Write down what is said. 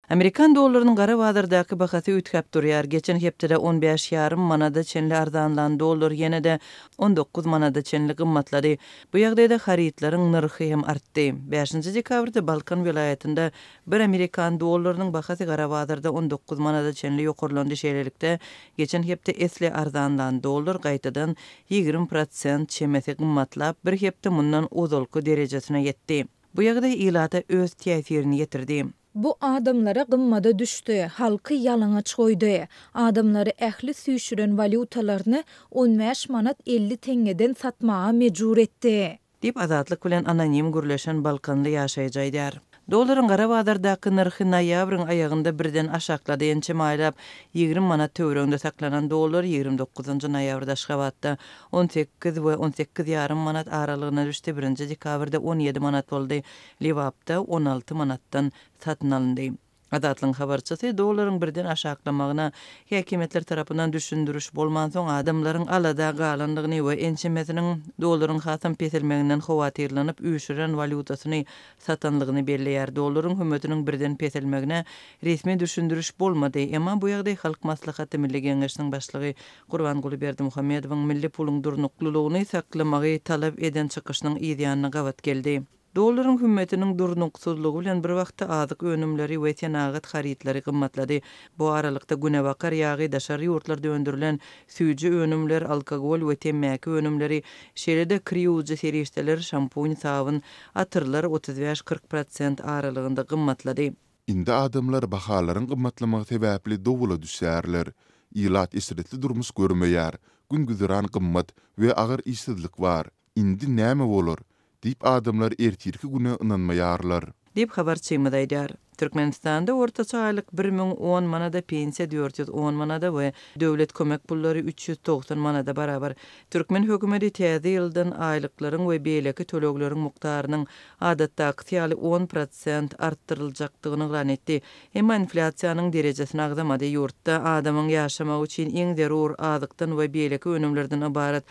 Amerikan dollarynyň gara bazardaky bahasy üýtgäp durýar. Geçen hepdede on bäş ýarym manada çenli arzanlan dollar ýene-de 19 manada çenli gymmatlady. Bu ýagdaýda harytlaryň nyrhy hem artdy. Bäşinji dekabrda Balkan welaýatynda bir amerikan dollarynyň bahasy gara bazarda 19 manada çenli ýokarlandy. Şeýlelikde, geçen hepde esli arzanlan dollar gaýtadan 20 prosent çemesi gymmatlap, bir hepde mundan ozalky derejesine ýetdi. Bu ýagdaý ilata öz täsirini ýetirdi. Bu adamlara gymmada düşdi, halky ýalaňaç goýdy. Adamlary ähli süýşüren walýutalaryny 15 manat 50 teňňeden satmaga mejbur etdi. Diýip, Azatlyk bilen anonim gürleşen balkanly ýaşaýjy aýdýar. Dollaryň gara bazardaky nyrhy noýabryň aýagynda birden aşaklady. Ençeme aýlap 20 manat töwereginde saklanan dollar 29-njy noýabrda Aşgabatda 18 we 18 ýarym manat aralygyna düşdi, birinji dekabrda 17 manat boldy. Lebapda 16 manatdan satyn alyndy. Azatlygyň habarçysy dollaryň birden aşaklamagyna häkimiýetler tarapyndan düşündiriş bolmansoň, adamlaryň alada galandygyny we ençemesiniň dollaryň hasam peselmeginden howatyrlanyp, üýşüren walýutasyny satanlygyny belleýär. Dollaryň hümmetiniň birden peselmegine resmi düşündiriş bolmady. Emma bu ýagdaý Halk Maslahaty Milli Geňeşiniň başlygy Gurbanguly Berdimuhamedowyň milli puluň durnuklylygyny saklamagy talap eden çykyşynyň yzýanyna gabat geldi. Dollaryň hümmetiniň durnuksyzlygy bilen bir wagtda azyk önümleri we senagat harytlary gymmatlady. Bu aralykda günebakar ýagy, daşary ýurtlarda öndürilen süýji önümler, alkogol we temmäki önümleri, şeýle-de kir ýuwujy serişdeler, şampun, sabyn, atyrlar 35-40 prosent aralygynda gymmatlady. Indi adamlar bahalaryň gymmatlamagy sebäpli dowula düşýärler. Ilat eşretli durmuş görmeýär, gün-güzeran gymmat we agyr işsizlik bar. Indi näme bolar? diýip adamlar ertirki güne ynanmaýarlar. Diýip, habarçymyz aýdýar. Türkmenistanda ortaça aýlyk 1010 manada, pensiýa 410 manada we döwlet kömek pullary 390 manada barabar. Türkmen hökümeti täze ýyldan aýlyklaryň we beýleki tölegleriň mukdarynyň adatdakysy ýaly 10 prosent artdyryljakdygyny yglan etdi. Emma inflýasiýanyň derejesini agzamady. Ýurtda adamyň ýaşamagy üçin iň zerur azykdan we beýleki önümlerden ybarat.